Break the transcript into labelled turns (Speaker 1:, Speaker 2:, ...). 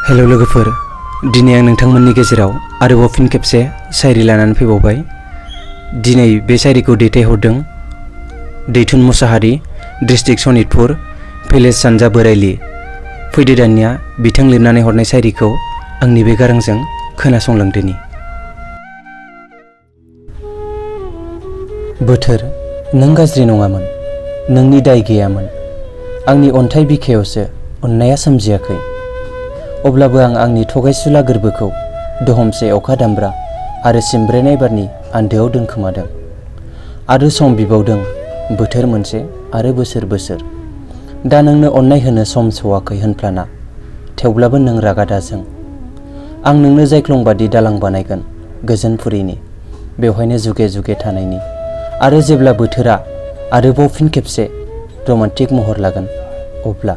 Speaker 1: Hello लोगोफोर, दिनै आं नोंथांमोननि गेजेराव आरोबाव फिन खेबसे शायरि लानानै फैबावबाय। दिनै बे शायरिखौ दैथायहरदों दैथुन मुसाहारि, डिस्ट्रिक्ट सनितपुर, भिलेज सानजा बोराइलि। फैदो दानिया बिथां लिरनानै हरनाय शायरिखौ आंनि बे गारांजों खोनासंलांदोनि। बोथोर, नों गाज्रि नङामोन, नोंनि दाय गैयामोन। आंनि अन्थाइ बिखायावसो अननाया सोमजियाखै। अब्लाबो आं आंनि थगायसुला गोरबोखौ दहमसे अखा दामब्रा आरो सिमब्रेनाय बारनि आन्दोआव दोनखोमादों। आरो सम बिबावदों बोथोर मोनसे आरो बोसोर बोसोर। दा नोंनो अननाय होनो सम सौवाखै होनफ्लाना, थेवब्लाबो नों रागा दाजों। आं नोंनो जायख्लं बादि दालां बानायगोन गोजोनपुरिनि, बेवहायनो जुगे जुगे थानायनि। आरो जेब्ला बोथोरा आरोबाव फिन खेबसे रमान्टिक महर लागोन, अब्ला